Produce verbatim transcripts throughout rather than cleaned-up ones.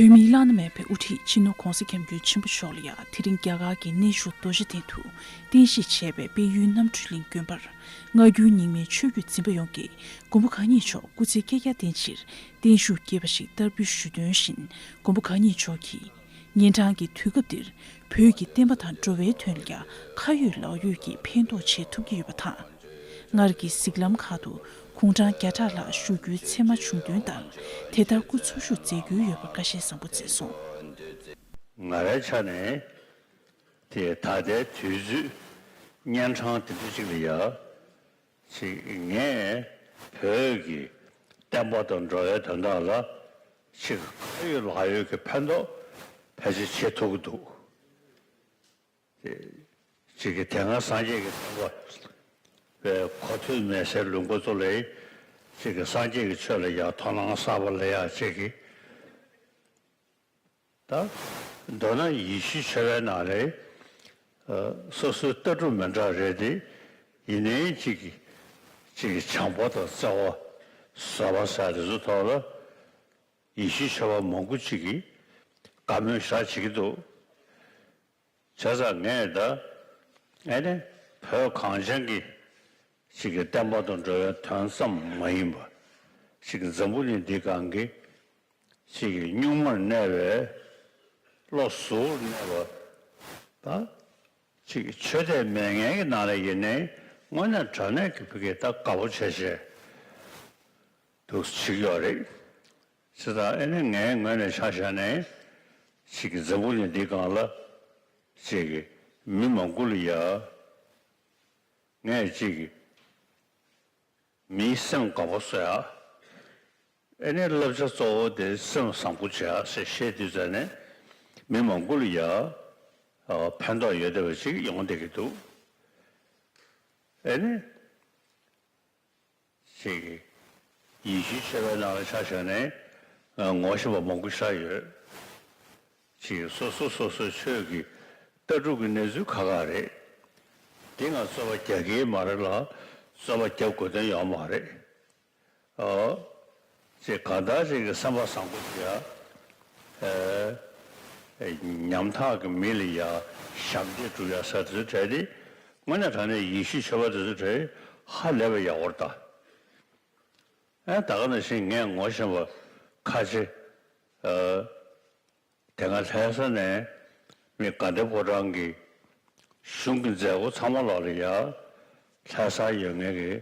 བོད་མིའི་བླ་ན་མེད་པའི་དབུ་ཁྲིད་སྤྱི་ནོར་༧གོང་ས་༧སྐྱབས་མགོན་ཆེན་པོ་མཆོག་ལ་ཡང་དེ་རིང་རྒྱ་གར་གྱི་གནས་མཆོག་རྡོ་རྗེ་གདན་དུ་རྟེན་གཞི་བྱས་པའི་དཔལ་ཡུལ་རྣམ་གྲོལ་གླིང་དགོན་པར་མངའ་རྒྱུའི་རྙིང་མའི་ཆོས་བརྒྱུད་འཛིན་པ་ཡོངས་ཀྱིས་མགོན་པོ་གང་ཉིད་མཆོག་སྐུ་ཚེ་བསྐལ་བརྒྱར་བརྟན་ཕྱིར་བརྟན་བཞུགས་རྒྱས་པ་ཞིག་བསྟར་འབུལ་ཞུས་དོན་བཞིན། མགོན་པོ་གང་ཉིད་མཆོག་གིས་ཉིན་གྲངས་ཀྱི་དུས་སྐབས་འདིར་བོད་ཀྱི་བསྟན་པ་དང་འགྲོ་བའི་དོན་ལ་ཡང་ཁ་ཡོད་ལག་ཡོད་ཀྱིས་ཕན་ཐོགས་བྱེད་ཐུབ་ཀྱི་ཡོད་པ་དང་། སྔར་གྱི་གཟིགས་ལམ་ཁག་ཏུ་དགུང་གྲངས་བརྒྱ་ཕྲག་ལྷག་བཞུགས་རྒྱུའི་མཚན་མ་བྱུང་དོན་ལྟར། དེ་ལྟར་སྐུ་འཚོ་བཞུགས་མཛད་རྒྱུ་ཡོད་པར་བཀའ་བཞེས་བཟང་པོ་མཛད་སོང་། ང་རའི་ཆ་ནས་དེ་ད་ལྟའི་དུས་ཚོད་གཉན་འཕྲང་དེ་འདྲ་ཅིག་ལ་ཡ། ཅིག་ངས་བོད་ཀྱི་བསྟན་པ་དང་འགྲོ་བའི་དོན་དག་ལ་ཅིག་ཁ་ཡོད་ལག་ཡོད་ཀྱི་ཕན་ཐོགས་ཕལ་ཆེར་བྱེད་ཐུབ་ཀྱི་འདུག། དེ་ཅིག་གི་དེ་སྔ་སངས་རྒྱས་ཀྱི་བསྟན་པ་བའི་གོ་ཐོས་མེད་སའི་ལུང་པ་ཚོ་ལ་ཅིག་གི་སངས་རྒྱས་ཀྱི་ཆོས་ལ་ཡང་དོ་སྣང་གསར་པ་སླེབས་ཡག་ཅིག་གི། ད་མདོར་ན་ཡེ་ཤུའི་ཆོས་པའི་ནང་ལ་སོ་སོའི་ལྟ་གྲུབ་མི་འདྲ་རེད་དེ། ཡིན་ནའི་གཅིག་གིས་གཅིག་གིས་བྱམས་པ་དང་བརྩེ་བ་བཟོད་པ་ཟེར་དེ་ཚོ་ཐོག་ལ་ཡེ་ཤུའི་ཆོས་པ་མང་པོ་གཅིག་གིས་བཀའ་མོལ་ཞེ་དྲག་བྱེད་ཀྱི་འདུག། བྱས་ཙང་ངས་ད་ཨེ་ནི་བོད་གངས་ཅན་གྱི་གཅིག་གི་བསྟན་པ་དང་འགྲོ་བའི་དོན་ཙམ་མ་ཡིན་པ། གཅིག་གི་འཛམ་བུ་གླིང་འདི་སྒང་གི་གཅིག་གི་གཉུག་མར་གནས་པའི་བློ་གཟུ་བོར་གནས་པ་དང་། གཅིག་གི་ཆོས་དད་མེད་མཁན་གྱི་ནང་ལ་ཡིན་ནའི་དངོས་གནས་དྲང་གནས་ཀྱི་ཕ་གི་ད་དགའ་པོ་བྱས་བྱས་འདུག་བྱེད་ཀྱི་ཡོད་རེད། བྱས་ཙང་ཨེ་ནི་ངའི་ངོས་ནས་ཆ་བཞག་ནས་གཅིག་གི་འཛམ་བུ་གླིང་འདི་སྒང་ལ་གཅིག་གི་མི་མང་པོ་ལ་ཡ། ངས་གཅིག་གི་མིའི་སེམས་དགའ་པོ་བཟོ་ཡ། ཨེ་ནི་བསླབ་བྱ་གཙོ་བོ་དེ་སེམས་བཟང་པོ་བྱེད་ཡ་ཟེར་བཤད་དུས་ཙ་ནས་མི་མང་པོ་ལ་ཡ་ཕན་ཐོགས་ཡོད་བསྡད་པ་ཅིག་ཡོང་བསྡད་ཀྱི་འདུག། ཨེ་ནི་ཅིག་ཡེ་ཤུའི་ཆོས་པའི་ནང་ལ་ཆ་བཞག་ནས་ངོ་ཤེས་པ་མང་པོ་ཞིག་ཡོད། ཅིག་སོ་སོ་སོ་སོའི་ཆོས་ཀྱི་ལྟ་གྲུབ་ཀྱི་གནས་ཚུལ་ཁག་ཁག་རེད། དེ་ང་རྩོད་པ་རྒྱག་གི་མ་རེད་ལ་རྩོད་པ་རྒྱབ་དགོས་དོན་ཡོད་མ་རེད། ཨོ། ཅེས་གང་ལྟར་ཅིག་གི་བསམ་པ་བཟང་པོ་ཞིག་ཨ། ཉམ་ཐག་གི་མི་ལ་ཡ་ཞབས་འདེགས་སྒྲུབ་ཡ་ཟེར་དེ་ཚོ་གྲས་དེ་དངོས་གནས་དྲང་གནས་ཡེ་ཤུའི་ཆོས་པ་དེ་ཚོ་གྲས་ཧ་ལས་པའི་ཡག་པོ་རེད་ད། ཨ་ད་ག་ནང་བཞིན་ངས་ངོ་ཤེས་པ་ཁ་ཆེ་ཨ། དེ་སྔ་ལྷ་ས་ནས་མི་དགའ་ལྡན་ཕོ་བྲང་གི་གཞུང་གི་མཛད་སྒོ་ཚང་མ་ལོག་ལ་ཡ། ལྷ་སར་ཡོད་མཁན་གྱི་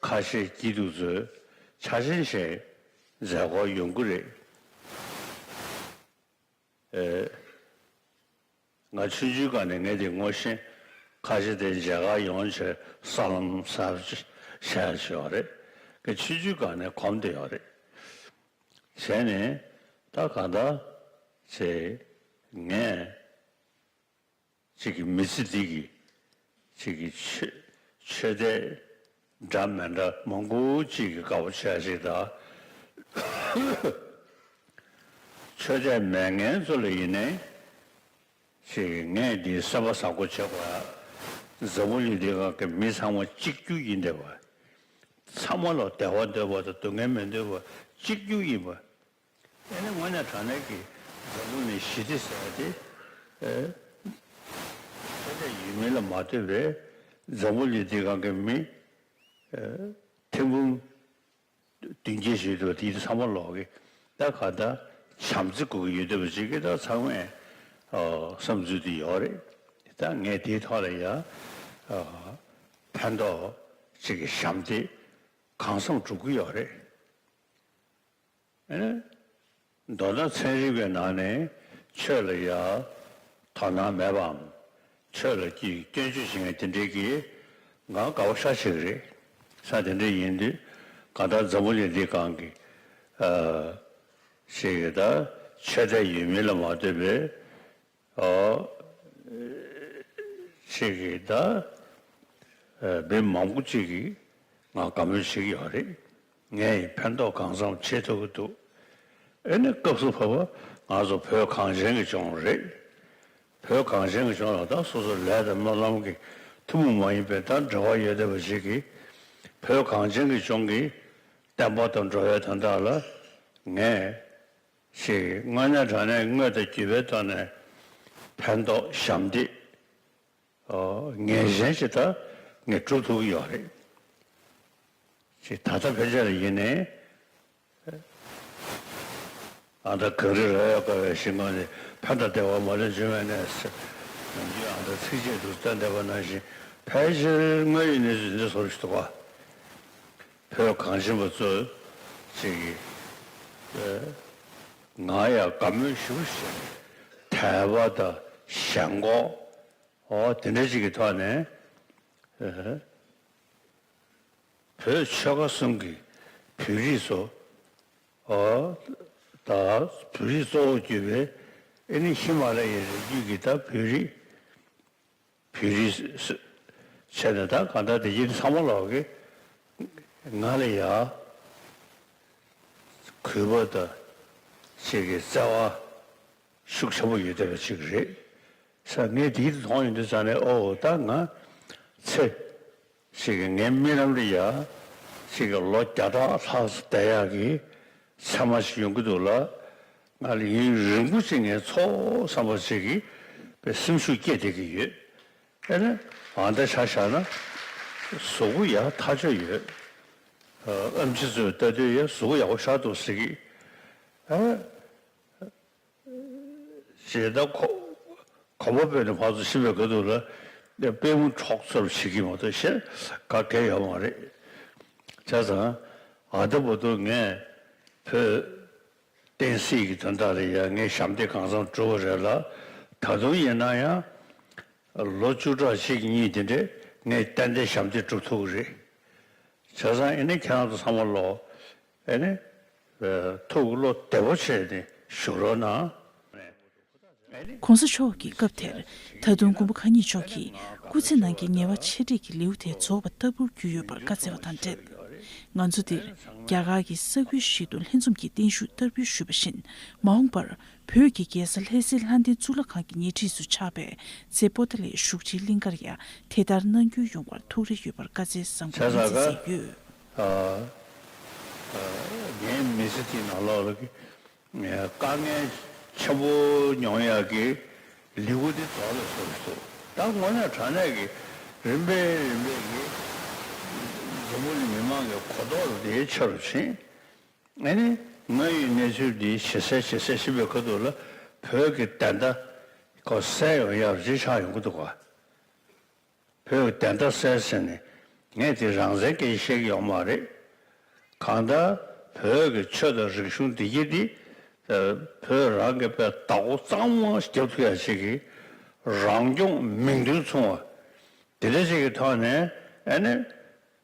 ཁ་ཤས་སྐྱིད་སྡུག་ཚོས་ཆ་ཆེན་བྱས་མཛད་སྒོར་ཡོང་གི་རེད། ཨེ། ང་ཆུང་ཆུང་སྒང་ནས་ངས་དེ་ངོ་ཤེས་ཁ་ཤས་དེ་མཇལ་ཁ་ཡོང་བྱས་ས་ལམ་ས་བྱས་བྱས་ཡོད་རེད། ཁ་ཆུང་ཆུང་སྒང་ནས་གོམས་བསྡད་ཡོད་རེད། བྱས་ནས་ད་གང་ལྟར་ཚེ་ངས་གཅིག་གི་མི་ཚེ་འདི་གི་གཅིག་གི་ཆོས་ཆོས་དད་འདྲ་མི་འདྲ་མང་པོ་གཅིག་གི་དགའ་པོ་བྱས་ཞིག་དང་ཆོས་དད་མེད་མཁན་ཚོ་ལ་ཡིན་ནའི་གཅིག་གི་ངས་འདི་སེམས་པ་བཟང་པོ་བྱེད་དགོས་ཡ། འཛམ་བུ་གླིང་འདི་སྒང་གི་མི་ཚང་མ་གཅིག་གྱུར་ཡིན་བསྡད་པ། ཚང་མ་ལ་བདེ་བ་འདོད་པ་དང་སྡུག་བསྔལ་མི་འདོད་པ་གཅིག་གྱུར་ཡིན་པ། ཨེ་ནི་དངོས་གནས་དྲང་གནས་ཀྱི་འཛམ་བུ་གླིང་ཞི་བདེ་ཟེར་བ་དེ། ཨེ། ཆོས་དད་ཡོད་མིན་ལ་མ་ལྟོས་པའི་འཛམ་བུ་གླིང་འདི་སྒང་གི་མི། ཨེ། ཐེར་འབུམ་བདུན་བརྒྱད་ཞིག་འདུག་དེ་ཚང་མ་ལོག་གི་ད་ག་ད་བྱམས་བརྩེ་དགོས་ཀྱི་ཡོད་བསྡད་པ་ཅིག་གི་ད་ཚང་མས་ཨ་བསམ་ཚུལ་དེ་ཡོད་རེད། ད་ངས་དེའི་ཐོག་ལ་ཡ་ཨ་ཕན་ཐོགས་ཅིག་གི་ཞབས་འདེགས་གང་འཚམ་སྒྲུབ་ཀྱི་ཡོད་རེད། ཨེ། མདོར་ན་ཚན་རིག་པའི་ནང་ནས་ཆོས་ལ་ཡ་དོ་སྣང་མེད་པའམ། ཆོས་ལ་ཀྱི་སྐྱོན་བརྗོད་བྱེད་མཁན་དེ་འདྲའི་གི་ང་དགའ་པོ་ཤ་ཆེ་གི་རེད། ས་དེ་འདྲ་ཡིན་དུས་གང་ལྟར་འཛམ་བུ་གླིང་འདི་སྒང་གི་ཨ་ཞིག་གི་ད་ཆོས་དད་ཡོད་མིན་ལ་མ་ལྟོས་པའི་ཨོ། ཅིག་གིས་ད་མི་མང་པོ་ཅིག་གིས་ང་དགའ་མོས་བྱེད་ཀྱི་ཡོད་རེད། ངས་ཕན་ཐོགས་གང་འཚམ་བྱེད་ཐུབ་ཀྱི་འདུག། ཨེ་ནི་སྐབས་སུ་བབ་པ་ང་ཚོ་བོད་གངས་ཅན་གྱི་ལྗོངས་རེད། བོད་གངས་ཅན་གྱི་ལྗོངས་ལ་ད་སོ་སོ་ལས་དང་སྨོན་ལམ་གྱི་ཐུན་མོང་མ་ཡིན་པའི་ད་འབྲེལ་བ་ཡོད་བསྡད་པ་ཞིག་གིས་བོད་གངས་ཅན་གྱི་ལྗོངས་ཀྱི་བསྟན་པ་དང་འགྲོ་བའི་དོན་དག་ལ་ངས་ ཅིག་དངོས་གནས་དྲང་གནས་དངོས་དང་བརྒྱུད་པའི་ཐོག་ནས་ཕན་ཐོགས་ཞབས་འདེགས་ངེས་ཅན་ཞིག་ད་ངས་སྒྲུབ་ཐུབ་ཀྱི་ཡོད་རེད། ཅིག་ད་ལྟ་ཕན་ཆད་ལ་ཡིན་ནའི། ཨ་ད་གངས་རི་ར་ཡག་དཀའ་བའི་ཞིང་ཁམས་ནི། ཕན་དང་བདེ་བ་མ་ལུས་འབྱུང་བའི་གནས་ཟེར། ནམ་རྒྱུན་ཨ་ད་ཚིགས་བཅད་དུ་བསྟན་བསྡད་པ་ནང་བཞིན་ཕལ་ཆེར་དངོས་ཡོད་གནས་ཚུལ་འདི་བཟོ་འདྲ་ཞིག་འདུག་ག་བོད་གངས་ཅན་པ་ཚོ་ཅིག་གིས་ང་ཡང་དགའ་མོས་ཞེ་པོ་བྱས། དད་པ་དང་ཞེན་ཁོག་འོ་དེ་འདྲ་ཅིག་གི་ཐོག་ནས་བོད་ཆོལ་ཁ་གསུམ་གྱི་བོད་རིགས་ཚོ། ཨོ། ད་བོད་རིགས་གཙོ་བོ་གྱུར་པའི་ཨེ་ནི་ཧི་མ་ལ་ཡའི་རི་རྒྱུད་ཀྱི་ད་བོད་རིགས། བོད་རིགས་ཟེར་ནས་ད་གང་ལྟར་དེ་ཡིན་ཚང་མ་ལོག་གི་ང་ལ་ཡ་གུས་པ་དང་ཅིག་གི་བརྩེ་བ་ཤུགས་ཆེན་པོ་ཡོད་བསྡད་པ་ཅིག་རེད། ས་ངས་དེ་མཐོང་ཡོང་དུས་ཙང་ནས་ཨོ་ད་ང་ཚེ། ཞིག་གི་ངའི་རྨི་ལམ་རེ་ཡ། ཞིག་གི་ལོ་བརྒྱ་ཕྲག་ལྷག་ཙམ་བསྡད་ཡག་གི་མཚན་མ་ཞིག་ཡོང་གི་འདུག་ལ། ང་ལ་ཡུན་རིང་པོ་ཞིག་ངས་འཚོ་བསམ་པ་ཞིག་གི་པའི་སེམས་ཤུགས་སྐྱེས་བསྡད་ཀྱི་ཡོད། ཨེ་ནས་ཨ་འདྲ་ཆ་བཞག་ན་གཟུགས་པོ་ཡག་ཐག་ཆོད་ཡོད། ཨ་ཨེམ་ཆི་ཚོས་ལྟ་དུས་ཡ་གཟུགས་པོ་ཡག་པོ་ཤར་འདུག་ཟེར་གི། ཨ། ཞེ་ད་ཁོ། གོམ་པ་སྤོས་ནས་ཕར་ཚུར་ཕྱིན་པའི་སྐབས་དུ་ལ་པུས་མོ་འཁྲོག་ཚོར་བྱེད་ཀྱི་མ་གཏོགས་ཞེ་དྲག་གལ་ཡོད་མ་རེད། བྱས་ཙང་ཨ་ད་བར་དུ་ངས་བོད་བསྟན་སྲིད་ཀྱི་དོན་དག་ལ་ཡང་ངས་ཞབས་འདེགས་གང་འཚམ་བསྒྲུབས་པ་རེད་ལ། ད་དུང་ཡིན་ན་ཡང་ལོ་བཅུ་ཕྲག་གཅིག་གཉིས་དེ་འདྲས་ངས་ཏན་ཏན་ཞབས་འདེགས་སྒྲུབ་ཐུབ་ཀྱི་རེད། བྱས་ཙང་ཨེ་ནས་ཁྱེད་རང་ཚོ་ཚང་མ་ལོ། ཨེ་ནས། ཐུགས་བློ་བདེ་པོ་བྱས་ནས་བཞུགས་རོགས་གནང་། ཨེ་ནས། ྋགོང་ས་མཆོག་གིས་སྐབས་དེར་ད་དུང་མགོན་པོ་མཁའ་འགྱུར་མཆོག་གིས་སྐུ་ཚེ་ནང་གི་ངལ་བ་ཆེ་གྲས་ཀྱི་ལེའུ་དེ་རྫོགས་པ་ལྟ་བུར་གྱུར་ཡོད་པར་བཀའ་སྩལ་བ་དང་འབྲེལ། ང་ཚོ་འདིར་རྒྱ་གར་གྱི་ས་ཁུལ་ཞིག་ཏུ་ལྷན་འཛོམས་ཀྱི་བརྟན་བཞུགས་བསྟར་འབུལ་ཞུས་པ་བཞིན། མ་འོངས་པར་བོད་ཀྱི་རྒྱལ་ས་ལྷ་སའི་ལྷ་ལྡན་གཙུག་ལག་ཁང་གི་ཉེ་འཁྲིས་སུ་ཆགས་པའི་རྩེ་པོ་ཏཱ་ལའི་བཞུགས་ཁྲིའི་གླིང་གར་ཡང་དེ་ལྟར་གནང་རྒྱུ་ཡོང་བར་ཐུགས་རེ་ཡོད་པར་བཀའ་སྩལ་གསུངས་པ་ཡིན་ཟེར་ཡོད། ངའི་མི་ཚེ་དེའི་ནང་ལོགས་ལ་དཀའ་ངལ་ཆེན་པོ་མྱོང་ཡག་གི་ལེའུ་དེ་རྫོགས་ལ་སོང་འདུག་ད་དངོས་གནས་དྲང་གནས་ཀྱི་རིམ་པས་རིམ་པས་ཀྱི་འཛམ་བུ་གླིང་མི་མང་གི་གོ་རྟོགས་དེ་ཆེ་རུ་ཕྱིན། ཨ་ནི་དངོས་ཡོད་གནས་ཚུལ་འདི་ཇེ་གསལ་ཇེ་གསལ་ཕྱིན་པའི་ཁ་ཐུག་ལ་བོད་ཀྱི་བདེན་མཐའ་ཁོ་གསལ་ཡོང་ཡག་ཅིག་ཆགས་ཡོང་གི་འདུག་ག་བོད་ཀྱི་བདེན་མཐའ་གསལ་ཟེར་ནས་ངས་དེ་རང་བཙན་སྐད་ཆ་བཤད་ཀྱི་ཡོད་མ་རེད། གང་ལྟར་བོད་ཀྱི་ཆོས་དང་རིག་གཞུང་བདེ་སྐྱིད་འདི་བོད་རང་གི་པའི་བདག་པོ་གཙང་མ་རྒྱབ་ཐུབ་ཡག་ཅིག་གི་རང་སྐྱོང་མིང་དོན་མཚུངས་པ་དེ་འདྲ་ཅིག་གི་ཐོག་ནས་ཨ་ནི།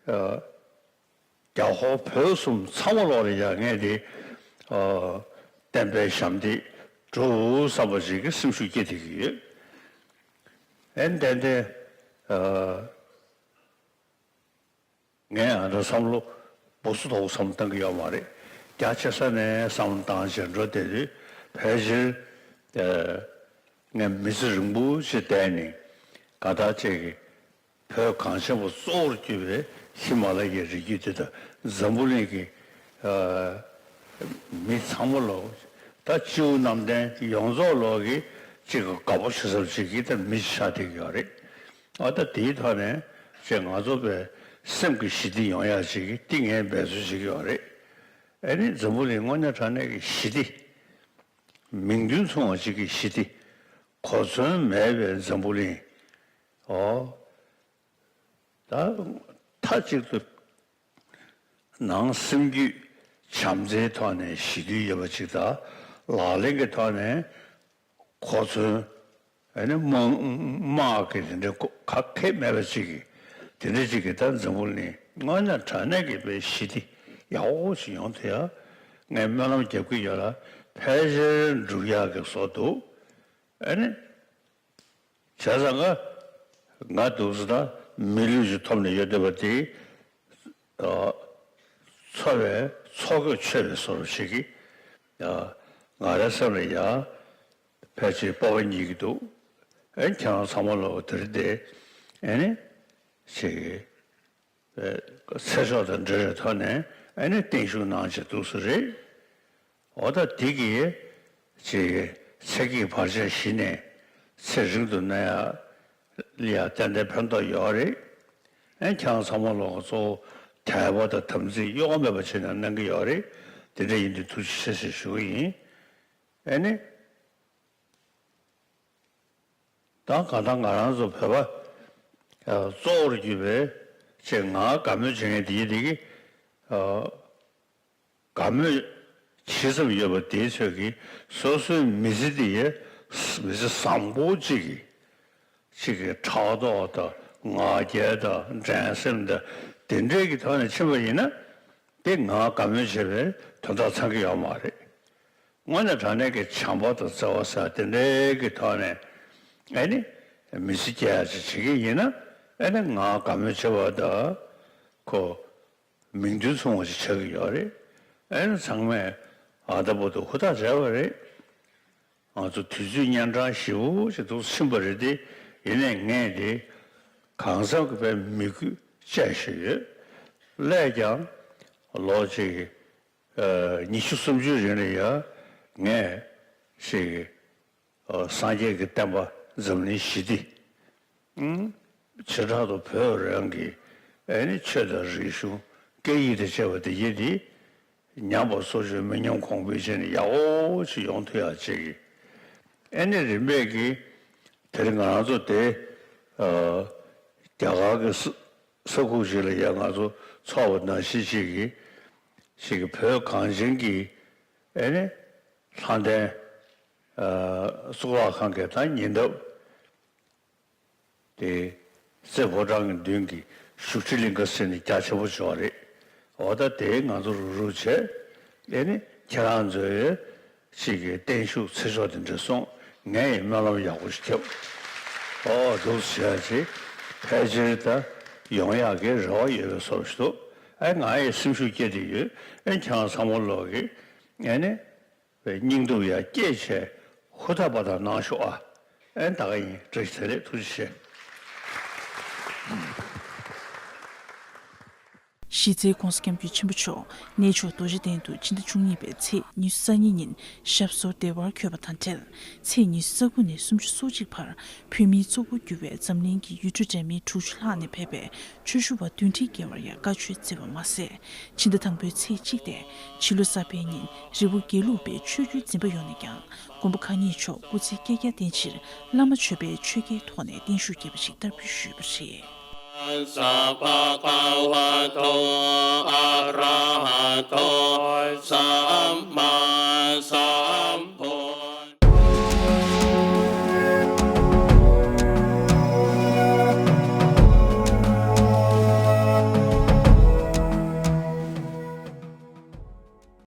རྒྱ་ཧོར་བོད་གསུམ་ཚང་མ་ལོག་ལ་ཡང་ངས་དེ་བསྟན་པའི་ཞབས་འདེགས་སྒྲུབ་བསམ་པ་ཞིག་གི་སེམས་ཤུགས་སྐྱེ་བསྡད་ཀྱི་ཡོད། ཨེ་ཏན་ཏན་ངས་ཨ་འདྲ་བསམ་བློ་སྦུ་སུ་དོག་བསམ་བཏང་གི་ཡོད་མ་རེད། རྒྱ་ཆེ་ས་ནས་བསམ་བློ་བཏང་བྱས་འགྲོ་བསྡད་དུས་ཕལ་ཆེར་ངས་མི་ཚེ་རིང་པོ་ཞིག་བསྡད་ནས་ག་ད་ཅིག་གི་བོད་གངས་ཅན་པ་གཙོ་བོར་གྱུར་པའི་ཧི་མ་ལ་ཡའི་རི་རྒྱུད་འདི་དང་འཛམ་བུ་གླིང་གི་མི་ཚང་མ་ལོག་ད་སྤྱི་བོ་གནམ་བསྟན་ཡོངས་རྫོགས་ལོག་གི་གཅིག་གི་དགའ་པོ་བྱེད་ས་ཅིག་གི་ད་མི་ཞིག་ཆགས་བསྡད་ཀྱི་ཡོད་རེད། ཨ་ད་དེའི་ཐོག་ནས་ཅིག་ང་ཚོ་པའི་སེམས་ཀྱི་ཞི་བདེ་ཡོང་ཡག་ཅིག་གི་འདི་ངས་འབད་རྩོལ་བྱེད་ཀྱི་ཡོད་རེད། ཨ་ནི་འཛམ་བུ་གླིང་དངོས་གནས་དྲང་གནས་ཀྱི་ཞི་བདེ། མིང་དོན་མཚུངས་པ་ཅིག་གི་ཞི་བདེ། གོ་མཚོན་མེད་པའི་འཛམ་བུ་གླིང་། ཨོ། ད་མཐའ་གཅིག་ཏུ་ནང་སེམས་རྒྱུད་བྱམས་བརྩེའི་ཐོག་ནས་ཞི་དུལ་ཡོད་པ་ཅིག་དང་། ལག་ལེན་གྱི་ཐོག་ནས་གོ་མཚོན། ཨ་ནི་དམག་དམག་གི་དེ་འདྲའི་གོ་ག་གེ་མེད་པ་ཅིག་གི་དེ་འདྲ་ཅིག་གི་ད་འཛམ་བུ་གླིང་དངོས་གནས་དྲང་གནས་ཀྱི་དཔེ་ཞི་བདེ་ཡག་པོ་ཞིག་ཡོང་ཐུབ་ཡ་ངས་སྨོན་ལམ་རྒྱབ་ཀྱི་ཡོད་ལ། ཕལ་ཆེར་འགྲུབ་ཡག་གི་བཟོ་འདུག་ཨ་ནི། བྱས་ཙང་ང་ང་འདུག་ཟེར་ན་མི་ལུས་ཤིག་ཐོབ་ནས་ཡོད་བསྡད་པ་དེ། འཚོ་བའི་འཚོ་གོས་ཆོད་པའི་བཟོ་འདྲ་ཞིག་གིས་ང་རའི་སེམས་ལ་ཡང་ཕལ་ཆེར་སྤོབས་པ་རྙེད་ཀྱི་འདུག་ཨེ་ཁྱེད་རང་ཚང་མ་ལོག་དེ་རིང་དེ་ཨེ་ནི་ཞིག་ཚེ་སྲོག་དང་འབྲེལ་བའི་ཐོག་ནས་ཨེ་ནི་བརྟན་བཞུགས་གནང་བྱས་འདུག་ས་རེད། འོ་ད་དེ་གིས་ཅིག་ཚེ་གི་བར་ཆད་ཞི་ནས་ཚེ་རིང་དུ་གནས་ཡ་ལ་ཡ་ཏན་ཏན་ཕན་ཐོགས་ཡོད་རེད། ཨེ་ཁྱེད་རང་ཚང་མ་ལོག་གཙོ་བོ་དད་པ་དང་དམ་ཚིག་གཡོ་བ་མེད་པ་བྱས་ནས་གནང་གི་ཡོད་རེད། དེ་འདྲ་ཡིན་དུས་ཐུགས་རྗེ་ཆེ་ཞེས་ཞུ་གི་ཡིན། ཨེ་ནི། ད་གང་ལྟར་ང་རང་ཚོ་བོད་པ་ཨ་གཙོ་བོར་གྱུར་པའི་ཅིག་ངག་དགའ་མོས་བྱེད་མཁན་དེ་ཡི་དེ་གི་ཨ་དགའ་མོས་ཇི་ཙམ་ཡོད་པ་དེའི་ཚོད་ཀྱིས་སོ་སོའི་མི་ཚེ་འདི་ཡི་མི་ཚེ་བཟང་པོ་གཅིག་གི་གཅིག་གི་ཕྲག་དོག་དང་ང་རྒྱལ་དང་འགྲན་སེམས་དང་དེ་འདྲའི་གི་ཐོག་ནས་ཕྱིན་པ་ཡིན་ན། དེ་ངག་དགའ་མོས་བྱེད་པའི་དོན་དག་ཚང་གི་ཡོད་མ་རེད། དངོས་གནས་དྲང་གནས་ཀྱི་བྱམས་པ་དང་བརྩེ་བ་ཟེར་དེ་འདྲའི་གི་ཐོག་ནས་ཨེ་ནི་མི་ཚེ་སྐྱེལ་ཡ་ཅིག་བྱེད་ཀྱི་ཡིན་ན། ཨེ་ནི་ངག་དགའ་མོས་བྱེད་པ་དང་ཁོ་མིང་དོན་མཚུངས་པ་ཞིག་ཆགས་ཀྱི་ཡོད་རེད། ཨེ་ནི་ཚང་མས་ཨ་ད་བར་དུ་ཧུར་ཐག་བྱས་པ་རེད། ང་ཚོ་དུས་ཚོད་གཉན་འཕྲང་ཞེ་པོ་ཅིག་ཏུ་ཕྱིན་པ་རེད་དེ། ཡིན་ནའི་ངས་དེ་གང་འཚམ་གྱི་དཔེ་མི་དགོས་བཅད་ཞུས་ཡོད། སླད་ཀྱང་ལོ་གཅིག་ཉི་ཤུ་སུམ་ཅུའི་རིང་ལ་ཡང་ངས་ཞིག་སངས་རྒྱས་ཀྱི་བསྟན་པ་འཛམ་གླིང་ཞི་བདེ། བྱེ་བྲག་ཏུ་བོད་རང་གི་ཨེ་ནི་ཆོས་དང་རིག་གཞུང་སྐད་ཡིག་དང་བཅས་པ་དེ་ཡིན་དེ། ཉམས་པ་སོར་ཆུད་མི་ཉམས་གོང་འཕེལ་བྱས་ནས་ཡག་པོ་ཞིག་ཡོང་ཐུབ་ཡག་ཅིག་གི། ཨེ་ནི་རིམ་པས་ཀྱི་དེ་རིང་ང་རང་ཚོ་དེ་རྒྱ་གར་གྱི་ས་ས་ཁུག་ཅིག་ལ་ཡང་ང་ཚོ་ཚོགས་པ་ནང་བཞིན་ཅིག་གི་ཞིག་གི་བོད་གངས་ཅན་གྱི་ཨེ་ནི་ལྷ་ལྡན་གཙུག་ལག་ཁང་གི་ད་ཉེ་འདབས། དེ་རྩེ་ཕོ་བྲང་གི་མདུན་གྱི་བཞུགས་ཁྲི་གླིང་ག་ཟེར་ནས་རྒྱ་ཆེན་པོ་བྱུང་བ་རེད། འོ་ད་དེ་ང་ཚོ་རུག་རུག་བྱས། ཨེ་ནི་ཁྱེད་རང་ཚོའི་ཅིག་གི་བརྟན་བཞུགས་ཚེ་ཆོག་དེ་འདྲ་སོང་། ངས་ཡང་སྨོན་ལམ་ཡག་པོ་ཞིག་བརྒྱབ། འོ་འདུག་བྱས་ཅིག་ཕལ་ཆེར་ད་ཡོང་ཡག་གི་རེ་བ་ཡོད་པའི་བཟོ་ཞིག་འདུག་ཨེ་ང་ཡི་སེམས་ཤུགས་སྐྱེད་དེ་ཡོད། ཨེ་ཁྱེད་རང་ཚང་མ་ལོག་གི་ཨེ་ནི། བའི་སྙིང་སྟོབས་ཡར་སྐྱེད་བྱས་ཧུར་ཐག་པ་དང་གནང་ཤོག་ཨ། ཨེ་ད་ག་ཡིན། བཀྲ་ཤིས་བདེ་ལེགས། ཐུགས་རྗེ་ཆེ། གཞི་རྩའི་༸གོང་ས་༸སྐྱབས་མགོན་ཆེན་པོ་མཆོག་གནས་མཆོག་རྡོ་རྗེ་གདན་དུ་ཕྱི་ཟླ་བཅུ་གཉིས་པའི་ཚེས་ཉི་ཤུ་རྩ་གཉིས་ཉིན་ཞབས་སོར་བདེ་བར་འཁོད་པ་དང་འབྲེལ། ཚེས་ཉི་ཤུ་རྩ་དགུ་ནས་སུམ་ཅུ་སོ་གཅིག་བར་བོད་མིའི་གཙོ་བོར་གྱུར་པའི་འཛམ་གླིང་གི་ཡུལ་གྲུ་འདྲ་མིན་དྲུག་ཅུ་ལྷག་ནས་ཕེབས་པའི་ཆོས་ཞུ་བ་བདུན་ཁྲིའི་བརྒལ་བར་ཡང་བཀའ་ཆོས་བསྩལ་བ་མ་ཟད། ཕྱི་ཟླ་དང་པོའི་ཚེས་གཅིག་སྟེ་ཕྱི་ལོ་གསར་པའི་ཉིན་རི་བོ་དགེ་ལུགས་པའི་ཆོས་བརྒྱུད་འཛིན་པ་ཡོངས་ནས་ཀྱང་མགོན་པོ་གང་ཉིད་མཆོག་སྐུ་ཚེ་བསྐལ་བརྒྱར་བརྟན་ཕྱིར་བླ་མ་མཆོད་པའི་ཆོས་བརྒྱའི་ཐོག་ནས་བརྟན་བཞུགས་རྒྱས་པ་ཞིག་བསྟར་འབུལ་ཞུས་པ་རེད། สะภะคะวะโต อะระหะโต สัม